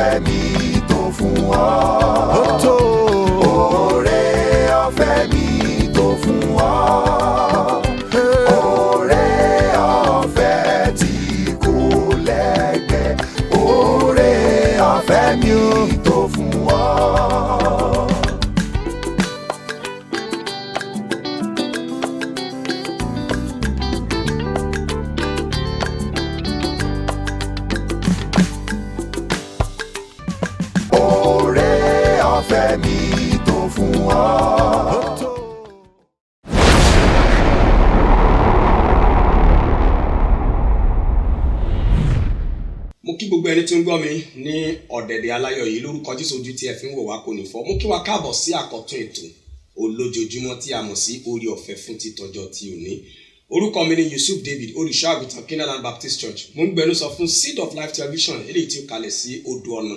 Ọ̀fẹ́ mi tó fún ọ. Ó tó. Oore ọ̀fẹ́ mi tó fún ọ. Oore ọ̀fẹ́ tí kò lẹ́gbẹ́. Oore ọ̀fẹ́ mi tó fún ọ. Oore ọ̀fẹ́ mi tó fún ọ. Ó tó. Mo kí gbogbo ẹni tí ń gbọ́ mi ní ọ̀dẹ̀dẹ̀ aláyọ̀ yìí lórúkọ Jésù. Ojú tí ẹ fi ń wò wá kò ní fọ́. Mo kí wa káàbọ̀ sí àkọ́tún ètò olójoojúmọ́ tí a mọ̀ sí Orí Ọ̀fẹ́ fún títọ́jọ́ ti òní. Orúkọ mi ni Yusuf David, olùṣọ́ àgùntàn Canaanland Baptist Church. Mo ń gbẹnusọ fún Seed of Life Television, eléyìí tí ó kalẹ̀ sí Odò Ọ̀nà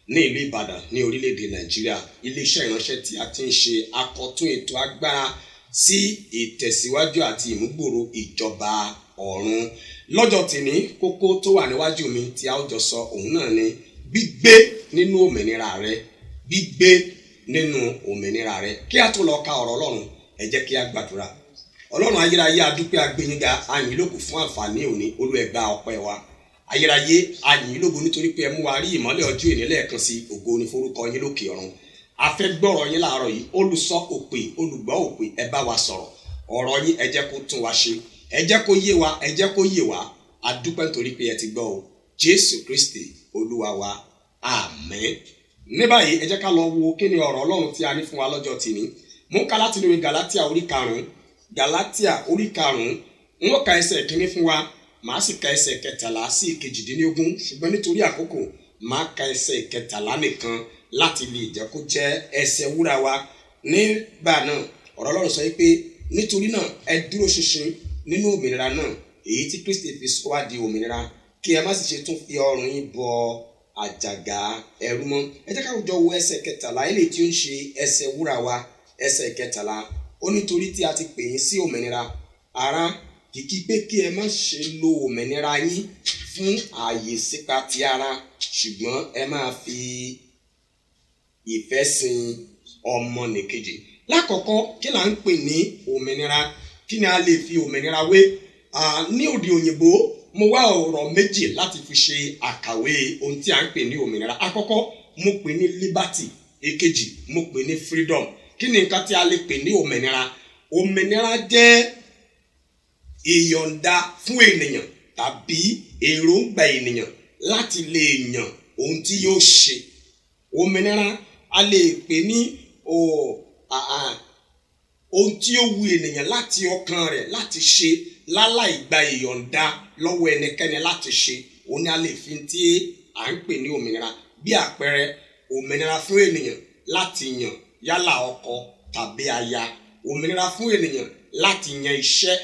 ní ìlú Ìbàdàn ní orílẹ̀-èdè Nàìjíríà, iléeṣẹ́ ìránṣẹ́ tí a ti ń ṣe àkọ́tún ètò agbára sí ìtẹ̀síwájú àti ìmúgbòòrò ìjọba ọ̀run. Lọ́jọ́ tìní, kókó tó wà níwájú mi tí a ó jọ sọ òun náà ni gbígbé nínú òmìnira rẹ, gbígbé nínú òmìnira rẹ. Kí a tó lọ ka ọ̀rọ̀ Ọlọ́run, ẹ jẹ́ kí a gbàdúrà. Ọlọ́run ayérayé, adúpẹ́, agbẹ́yìnga, ayìn lógo fún àǹfààní òní. Olú, ẹ gba ọpẹ́ wa. Ayérayé, ayìn lógo nítorí pé ẹ mú wa rí ìmọ́lẹ̀ ọjọ́ ìní lẹ́ẹ̀kan sí. Ògo ní forúkọ yín lókè ọ̀run. A fẹ́ gbọ́rọ̀ yín láàárọ̀ yìí. Olùsọ òpè, olùgbọ́ òpè, ẹ bá wa sọ̀rọ̀. Ọ̀rọ̀ yín, ẹ jẹ́ kó tún wa ṣe, ẹ jẹ́ kó yé wa, ẹ jẹ́ kó yé wa. A dúpẹ́ nítorí pé ẹ ti gbọ́ o. Jésù Kristi Olúwa wa, àmín. Ní báyìí, ẹ jẹ́ ká lọ wo kí ni ọ̀rọ̀ Ọlọ́run tí a ní fún wa lọ́jọ́ tìní. Mú ká láti inú Galatia orí 5. Galatia orí 5, n ó ka ẹsẹ̀ kínní fún wa, màá sì ka ẹsẹ̀ 13 sí 18, ṣùgbọ́n nítorí àkókò, màá ka ẹsẹ̀ 13 nìkan láti lè jẹ́ kó jẹ́ ẹsẹ̀ wúrà wa. Nígbà náà, ọ̀rọ̀ Ọlọ́run sọ pé, "Nítorí náà, ẹ dúró ṣinṣin nínú òmìnira náà èyí tí Kristi fi sọ wá di òmìnira, kí ẹ má sì ṣe tún fi ọrùn yín bọ àjàgà ẹrú mọ́." Ẹ jẹ́ ká jọ wo ẹsẹ̀ 13 eléyìí tí ó ń ṣe ẹsẹ̀ wúrà wa. Ẹsẹ̀ 13 ó, "Nítorí tí a ti pè yín sí òmìnira, ará, kìkì pé kí ẹ má ṣe lo òmìnira yín fún ààyè sípa ti ara, ṣùgbọ́n ẹ máa fi ìfẹ́ sin ọmọnìkejì." Lákọ̀ọ́kọ́, kí là ń pè ní òmìnira? Kí ni a lè fi òmìnira wé? Ní òde òyìnbó, mo wá ọ̀rọ̀ méjì láti fi ṣe àkàwé ohun tí a ń pè ní òmìnira. Àkọ́kọ́, mo pè ní liberty. Èkejì, mo pè ní freedom. Kí ni nǹkan tí a lè pè ní òmìnira? Òmìnira jẹ́ ìyọ̀ǹda fún ènìyàn tàbí èròǹgbà ènìyàn láti lè yàn ohun tí yóò ṣe. Òmìnira, a lè pè ní ohun tí ó wu ènìyàn láti ọkàn rẹ̀ láti ṣe láláì gba ìyọ̀ǹda lọ́wọ́ ẹnikẹ́ni láti ṣe. Òun ni a lè fi tí à ń pè ní òmìnira. Bí àpẹẹrẹ, òmìnira fún ènìyàn láti yàn yálà ọkọ tàbí aya, òmìnira fún ènìyàn láti yan iṣẹ́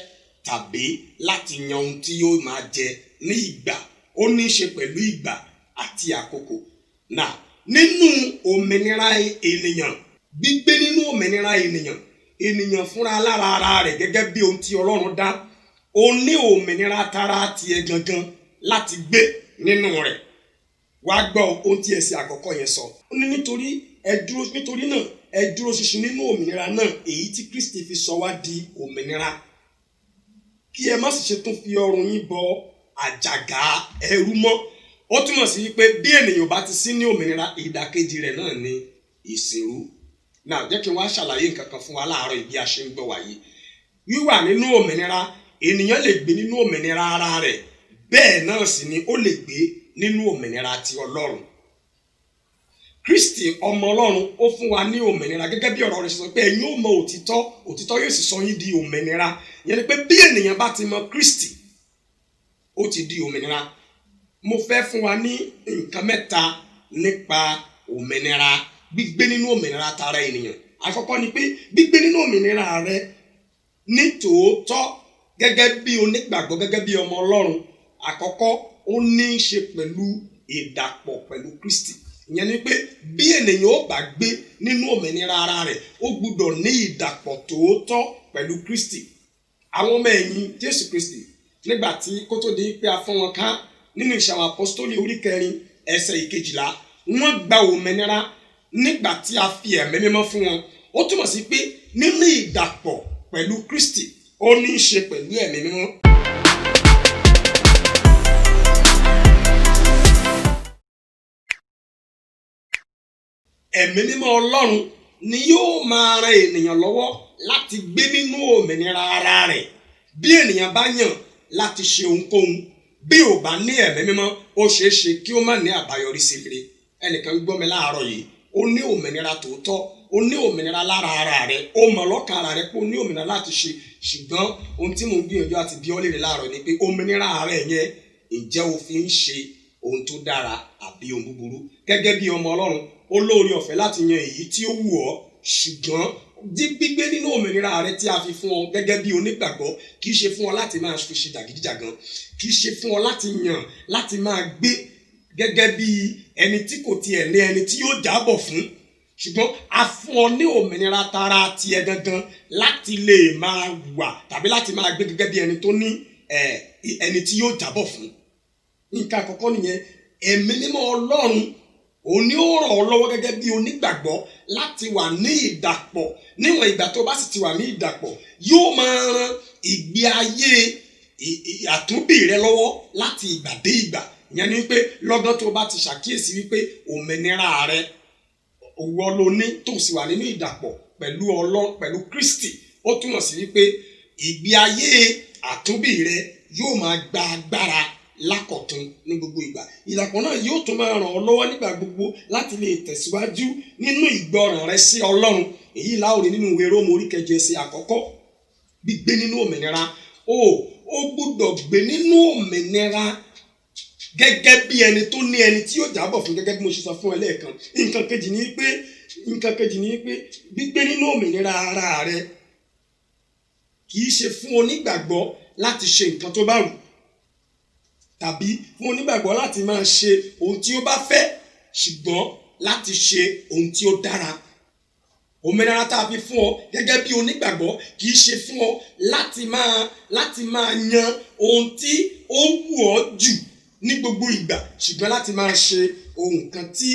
tàbí láti yan ohun tí yóò máa jẹ ní ìgbà, ó ní í ṣe pẹ̀lú ìgbà àti àkókò. Náà, nínú òmìnira ènìyàn, gbígbé nínú òmìnira ènìyàn, ènìyàn fúnra lára ara rẹ̀ gẹ́gẹ́ bí ohun tí Ọlọ́run dá, ó ní òmìnira tara tiẹ̀ gangan láti gbé nínú rẹ̀. Wá gbọ́ ohun tí ẹsẹ̀ àkọ́kọ́ yẹn sọ. Ó ní, "Nítorí ẹ dúró, nítorí náà ẹ dúró ṣinṣin nínú òmìnira náà èyí tí Kristi fi sọ wá di òmìnira, kí ẹ má sì ṣe tún fi ọrùn yín bọ àjàgà ẹrú mọ́." Ó túmọ̀ sí pé bí ènìyàn bá ti sí ní òmìnira, ìdàkejì rẹ̀ náà ni ìsìnrú. Náà, jẹ́ kí n wá ṣàlàyé nǹkan kan fún wa láàárọ̀ yìí bí a ṣe ń gbọ́ wáyé. Wíwà nínú òmìnira, ènìyàn lè gbé nínú òmìnira ara rẹ̀, bẹ́ẹ̀ náà sì ni ó lè gbé nínú òmìnira ti Ọlọ́run. Kristi ọmọ Ọlọ́run, ó fún wa ní òmìnira gẹ́gẹ́ bí ọ̀rọ̀ rẹ̀ ṣe sọ pé, "Ẹ̀yin ó mọ òtítọ́, òtítọ́ yóò sì sọ yín di òmìnira." Ìyẹn ni pé bí ènìyàn bá ti mọ Kristi, ó ti di òmìnira. Mo fẹ́ fún wa ní nǹkan mẹ́ta nípa òmìnira, gbígbé nínú òmìnira tara ènìyàn. Àkọ́kọ́ ni pé gbígbé nínú òmìnira rẹ ní tòótọ́ gẹ́gẹ́ bí onígbàgbọ́, gẹ́gẹ́ bí ọmọ Ọlọ́run, àkọ́kọ́, ó ní í ṣe pẹ̀lú ìdàpọ̀ pẹ̀lú Kristi. Ìyẹn ni pé bí ènìyàn ó bá gbé nínú òmìnira ara rẹ̀, ó gbúdọ̀ ní ìdàpọ̀ tòótọ́ pẹ̀lú Kristi. Àwọn ọmọ ẹ̀yìn Jésù Kristi, nígbà tí kó tó di pé a fọ́n wọn ká, nínú Ìṣe Àwọn Àpọ́stólì orí 4 ẹsẹ̀ 12. Wọ́n gba òmìnira nígbà tí a fi ẹ̀mí mímọ́ fún wọn. Ó túmọ̀ sí pé nínú ìdàpọ̀ pẹ̀lú Kristi, ó ní í ṣe pẹ̀lú ẹ̀mí mímọ́. Ẹ̀mí mímọ́ Ọlọ́run ni yóò máa ran ènìyàn lọ́wọ́ láti gbé nínú òmìnira ara rẹ̀. Bí ènìyàn bá yàn láti ṣe ohunkóhun, bí ò bá ní ẹ̀mí mímọ́, ó ṣeé ṣe kí ó má ní àbáyọrí sí rere. Ẹnìkan gbọ́ mi láàárọ̀ yìí, ó ní òmìnira tòótọ́, ó ní òmìnira lára ara rẹ̀, ó mọ̀ lọ́kàn ara rẹ̀ pé ó ní òmìnira láti ṣe. Ṣùgbọ́n ohun tí mò ń gbìyànjú àti bi ọ́ léèrè láàárọ̀ ni pé òmìnira rẹ̀ yẹn, ǹjẹ́ o fi ń ṣe ohun tó dára àbí ohun búburú? Gẹ́gẹ́ bí ọmọ Ọlọ́run, ó lóore ọ̀fẹ́ láti yan èyí tí ó wù ọ́, ṣùgbọ́n gbígbé nínú òmìnira rẹ tí a fi fún ọ gẹ́gẹ́ bí onígbàgbọ́ kì í ṣe fún ọ láti máa fi ṣe jàgídíjàgan, kì í ṣe fún ọ láti yàn láti máa gbé gẹ́gẹ́ bí ẹni tí kò tiẹ̀ ní ẹni tí yóò jábọ̀ fún, ṣùgbọ́n a fún ọ ní òmìnira tara tiẹ̀ gangan láti lè máa wà tàbí láti máa gbé gẹ́gẹ́ bí ẹni tó ní ẹni tí yóò jábọ̀ fún. Nǹkan àkọ́kọ́ nìyẹn. Ẹ̀mí mímọ́ Ọlọ́run òun ni ó ràn ọ́ lọ́wọ́ gẹ́gẹ́ bí onígbàgbọ́ láti wà ní ìdàpọ̀. Níwọ̀n ìgbà tó bá sì ti wà ní ìdàpọ̀, yóò máa ran ìgbé ayé àtúnbí rẹ lọ́wọ́ láti ìgbà dé ìgbà. Ìyẹn ni pé lọ́gán tó bá ti ṣàkíyèsí wípé òmìnira rẹ òwò ló ní tó sì wà nínú ìdàpọ̀ pẹ̀lú Ọlọ́run, pẹ̀lú Kristi, ó túmọ̀ sí wípé ìgbé ayé àtúnbí rẹ yóò máa gba agbára lákọ̀tun ní gbogbo ìgbà. Ìdàpọ̀ náà yóò tún máa ràn ọ́ lọ́wọ́ nígbà gbogbo láti lè tẹ̀síwájú nínú ìgbọràn rẹ sí Ọlọ́run. Èyí la ó rí nínú ìwé Róòmù orí kẹjọ ẹsẹ̀ àkọ́kọ́. Gbígbé nínú òmìnira, ó gbọ́dọ̀ gbé nínú òmìnira gẹ́gẹ́ bí ẹni tó ní ẹni tí yóò jábọ̀ fún, gẹ́gẹ́ bí mo ṣe sọ fún ẹ lẹ́ẹ̀kan. Nǹkan kejì ni pé gbígbé nínú òmìnira ara rẹ kì í ṣe fún onígbàgbọ́ láti ṣe nǹkan tó bá wù, tàbí fún onígbàgbọ́ láti máa ṣe ohun tí ó bá fẹ́, ṣùgbọ́n láti ṣe ohun tí ó dára. Òmìnira tá a fi fún ọ gẹ́gẹ́ bí onígbàgbọ́ kì í ṣe fún ọ láti máa yan ohun tí ó wù ọ́ jù ní gbogbo ìgbà, ṣùgbọ́n láti máa ṣe ohun kan tí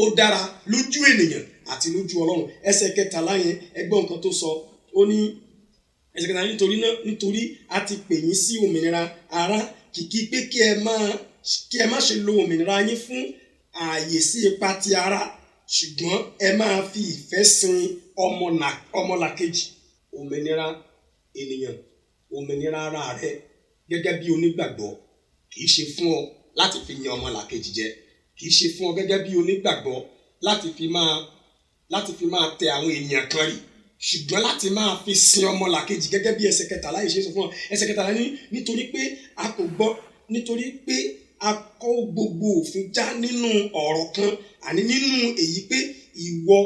ó dára lójú ènìyàn àti lójú Ọlọ́run. Ẹsẹ̀ kẹtàlá yẹn, ẹ gbọ́ nǹkan tó sọ. Ó ní ẹsẹ̀ kẹtàlá, nítorí náà, nítorí a ti pè yín sí òmìnira ará, kìkì pé kí ẹ má ṣe lo òmìnira yín fún ààyè sí ipa ti ara, ṣùgbọ́n ẹ máa fi ìfẹ́ sin ọmọlàkejì. Òmìnira ènìyàn, òmìnira ara rẹ gẹ́gẹ́ bí onígbàgbọ́ kì í ṣe fún ọ láti fi yan ọmọlàkejì jẹ, kì í ṣe fún ọ gẹ́gẹ́ bí onígbàgbọ́ láti fi máa tẹ àwọn ènìyàn kan rì, ṣùgbọ́n láti máa fi sin ọmọlàkejì gẹ́gẹ́ bí ẹsẹ̀ kẹtàlá yìí ṣe sọ fún ọ. Ẹsẹ̀ kẹtàlá ní nítorí pé a kò gbọ́, nítorí pé a kó gbogbo òfin já nínú ọ̀rọ̀ kan, àní nínú èyí pé ìwọ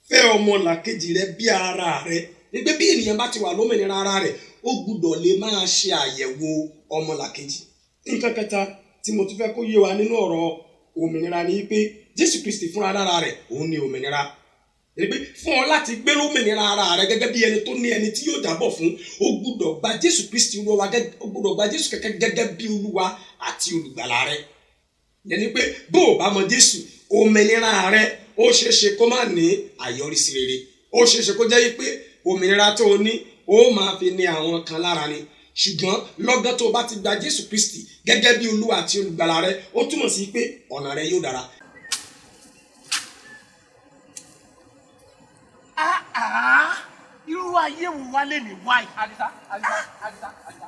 fẹ́ ọmọlàkejì rẹ bí ara rẹ. Nígbà bí ènìyàn bá ti wà lómìnira ara rẹ̀, ó gbúdọ̀ lè máa ṣe àyẹ̀wò ọmọlàkejì. Nǹkan kẹta tí mo tún fẹ́ kó yé wa nínú ọ̀rọ̀ òmìnira ni pé Jésù Kristi fúnra lára rẹ̀ òun ni òmìnira. Pé fún ọ láti gbé lómìnira ara rẹ gẹ́gẹ́ bí ẹni tó ní ẹni tí yóò jábọ̀ fún, ó gbúdọ̀ gba Jésù Kristi Olúwa, ó gbúdọ̀ gba Jésù kẹ́kẹ́ gẹ́gẹ́ bí Olúwa àti olùgbàlà rẹ. Yẹn ni pé bó o bá mọ Jésù, òmìnira rẹ ó ṣeé ṣe kó má ní àyọrísí rere. Ó ṣeé ṣe kó jẹ́ pé òmìnira tó o ní ó máa fi ní àwọn kan lára ni. Ṣùgbọ́n lọ́gán tó o bá ti gba Jésù Kristi gẹ́gẹ́ bí Olúwa àti olùgbàlà rẹ, ó túmọ̀ sí pé ọ̀nà rẹ yóò dára. Irú ayé wo wá lè ní wáyé? Àdìsá, Àdìsá, Àdìsá, Àdìsá.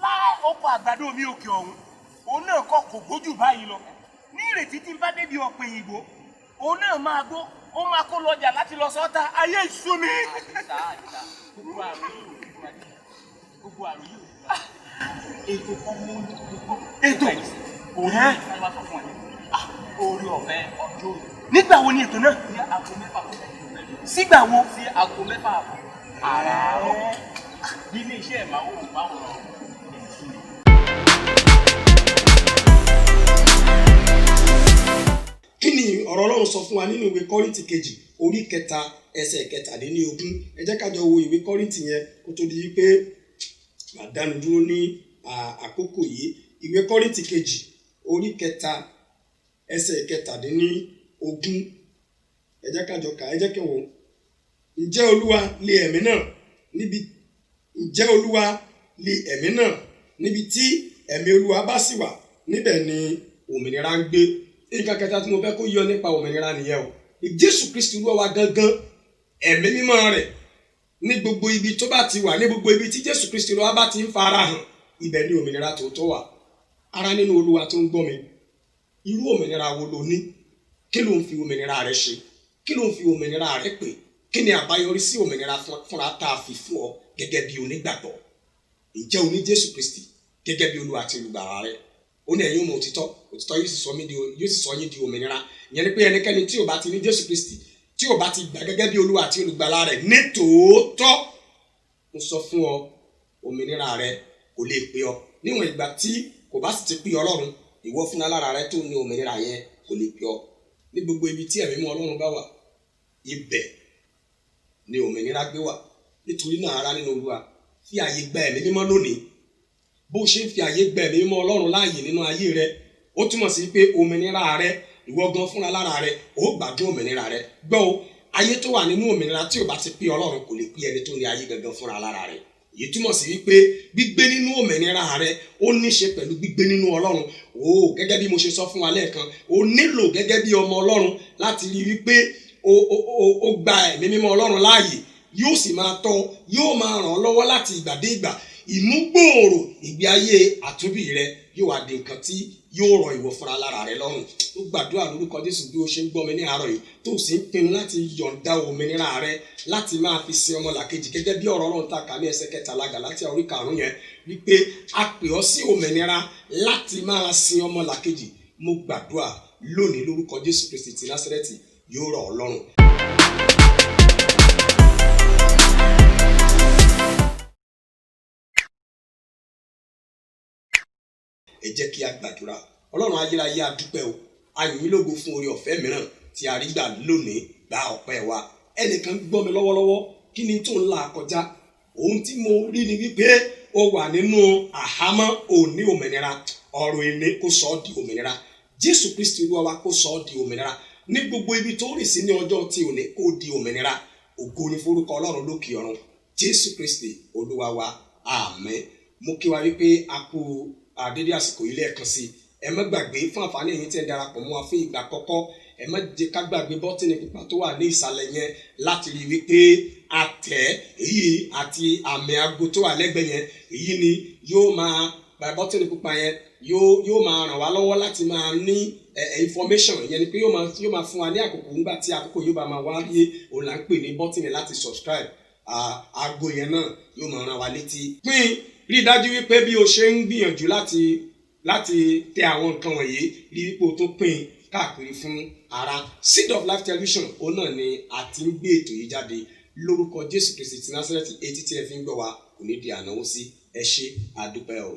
Láì ọkọ̀ àgbàdo mi òkè ọ̀hún, òun náà kọ́ kò gbójú báyìí lọ. Ní ìrètí tí n bá débi ọ̀pẹ̀ òyìnbó, òun náà máa gbó, ó máa kó lọjà láti lọ sọ́ta, ayé ìṣú mi. Àdìsá, Àdìsá, gbogbo àrùn yìí ò ní fún wa. Gbogbo àrùn yìí ò ní fún wa. Ètò kan mú gbogbo. Ètò? Òun ní ìfẹ́ wá sọ fún wa ní. Orí ọ̀fẹ́ ọjọ́ òní. Nígbà wo ni ètò náà? Ní aago 6 kọjá ìṣẹ́jú mẹ́rin. Sígbà wo? Sí aago 6 àbọ̀. Àràárọ̀. Nílé iṣẹ́ ìmáwòrán èyí ni. Kí ni ọ̀rọ̀ Ọlọ́run sọ fún wa nínú ìwé Kọ́ríńtì kejì orí 3 ẹsẹ̀ 23? Ẹ jẹ́ ká jọ wo ìwé Kọ́ríńtì yẹn kó tó di pé àdánu dúró ní àkókò yìí. Ìwé Kọ́ríńtì kejì orí 3 ẹsẹ̀ 17. Ẹ jẹ́ ká jọ kà, ẹ jẹ́ kí n wò. Ǹjẹ́ Olúwa lé ẹ̀mí náà níbi ǹjẹ́ Olúwa lé ẹ̀mí náà níbi tí ẹ̀mí Olúwa bá sì wà, níbẹ̀ ni òmìnira ń gbé. Nǹkan kẹta tí mo fẹ́ kó yọ nípa òmìnira nìyẹn o. Jésù Kristi Olúwa wa gangan, ẹ̀mí mímọ́ rẹ̀ ní gbogbo ibi tó bá ti wà, ní gbogbo ibi tí Jésù Kristi Olúwa bá ti ń fara hàn, ibẹ̀ ni òmìnira tòótọ́ wà. Ará nínú Olúwa tó ń gbọ́ mi, irú òmìnira wo lo ní? Kí ló ń fi òmìnira rẹ ṣe? Kí ló ń fi òmìnira rẹ pè? Kí ni àbáyọrí sí òmìnira fúnra tá a fi fún ọ gẹ́gẹ́ bí onígbàgbọ́? Ǹjẹ́ o ní Jésù Kristi gẹ́gẹ́ bí Olúwa àti olùgbàlà rẹ? Ó ní ẹ̀yin ó mọ òtítọ́, òtítọ́ yóò sì sọ yín di òmìnira. Ìyẹn ni pé ẹnikẹ́ni tí ò bá ti ní Jésù Kristi, tí ò bá ti gbà gẹ́gẹ́ bí Olúwa àti olùgbàlà rẹ̀ ní tòótọ́, mo sọ fún ọ, òmìnira rẹ kò lè pé ọ. Níwọ̀n ìgbà tí kò bá sì ti pé Ọlọ́run, ìwọ fúnra lára rẹ tó ní òmìnira yẹn kò lè pé ọ. Ní gbogbo ibi tí ẹ̀mí mímọ́ Ọlọ́run bá wà, ibẹ̀ ni òmìnira gbé wà. Nítorí náà, ará nínú Olúwa, fi àyè gba ẹ̀mí mímọ́ lónìí. Bó ṣe ń fi àyè gba ẹ̀mí mímọ́ Ọlọ́run láàyè nínú ayé rẹ, ó túmọ̀ sí pé òmìnira rẹ, ìwọ gan fúnra lára rẹ, ó gbádùn òmìnira rẹ. Gbọ́ o, ayé tó wà nínú òmìnira tí ò bá ti pé Ọlọ́run kò lè pé ẹni tó ní ayé gangan fúnra lára rẹ. Èyí túmọ̀ sí wípé gbígbé nínú òmìnira rẹ ó ní ṣe pẹ̀lú gbígbé nínú Ọlọ́run. O gẹ́gẹ́ bí mo ṣe sọ fún wa lẹ́ẹ̀kan, o nílò gẹ́gẹ́ bí ọmọ Ọlọ́run láti rí wípé o gba ẹ̀mí mímọ́ Ọlọ́run láàyè, yóò sì máa tọ́, yóò máa ràn ọ́ lọ́wọ́ láti ìgbà dé ìgbà. Ìmúgbòòrò ìgbé ayé àtúnbí rẹ yóò wá di nǹkan tí yóò rọ ìwọ fúnra lára rẹ lọ́rùn. Ó gbàdúrà lórúkọ Jésù, bí o ṣe ń gbọ́ mi ní àárọ̀ yìí tó sì ń pinnu láti yọ̀ǹda òmìnira rẹ láti máa fi sin ọmọlàkejì gẹ́gẹ́ bí ọ̀rọ̀ Ọlọ́run ta kà ní ẹsẹ̀ 13 Gálátíà orí 5 yẹn, wípé a pè ọ́ sí òmìnira láti máa sin ọmọlàkejì. Mo gbàdúrà lónìí lórúkọ Jésù Kristi ti Násárẹ́tì, yóò rọ̀ ọ́ lọ́rùn. Ẹ jẹ́ kí a gbàdúrà. Ọlọ́run ayérayé, a dúpẹ́ o, a yìn yín lógo fún oore ọ̀fẹ́ mìíràn tí a rí gbà lónìí. Gba ọpẹ́ wa. Ẹnìkan gbọ́ mi lọ́wọ́lọ́wọ́, kí ni tó ń là kọjá? Ohun tí mo rí ni wípé ó wà nínú àhámọ́, ò ní òmìnira. Ọ̀rọ̀ ìní kó sọ ọ́ di òmìnira. Jésù Kristi Olúwa wa kó sọ ọ́ di òmìnira. Ní gbogbo ibi tó rìn sí ní ọjọ́ tí òní, kó di òmìnira. Ògo ni forúkọ Ọlọ́run lókè ọ̀run. Jésù Kristi Olúwa wa, àmín. Mo kí wa wípé a kú àdédé àsìkò yìí lẹ́ẹ̀kan sí. Ẹ má gbàgbé, fún àǹfààní ẹ̀yin tí ẹ darapọ̀ mọ́ wa fún ìgbà àkọ́kọ́, ẹ má jẹ́ ká gbàgbé bọ́tìnì pupa tó wà ní ìsàlẹ̀ yẹn láti rí wípé a tẹ̀ èyí àti àmì aago tó wà lẹ́gbẹ̀ẹ́ yẹn. Èyí ni yóò máa bọ́tìnì pupa yẹn yóò máa ràn wá lọ́wọ́ láti máa ní information. Ìyẹn ni pé yóò máa fún wa ní àkókò nígbà tí àkókò yóò bá máa wáyé. Òun là ń pè ní bọ́tìnì láti subscribe. Aago yẹn náà yóò máa ràn wá létí. Pín rí i dájú wípé bí o ṣe ń gbìyànjú láti tẹ àwọn nǹkan wọ̀nyí, rí wípé o tó pín káàkiri fún ara. Seed of Life Television, òun náà ni a ti ń gbé ètò yìí jáde. Lórúkọ Jésù Kristi ti Násárẹ́tì, etí tí ẹ fi ń gbọ́ wa kò ní di ànáwó sí. Ẹ ṣé, àdúpẹ́ o.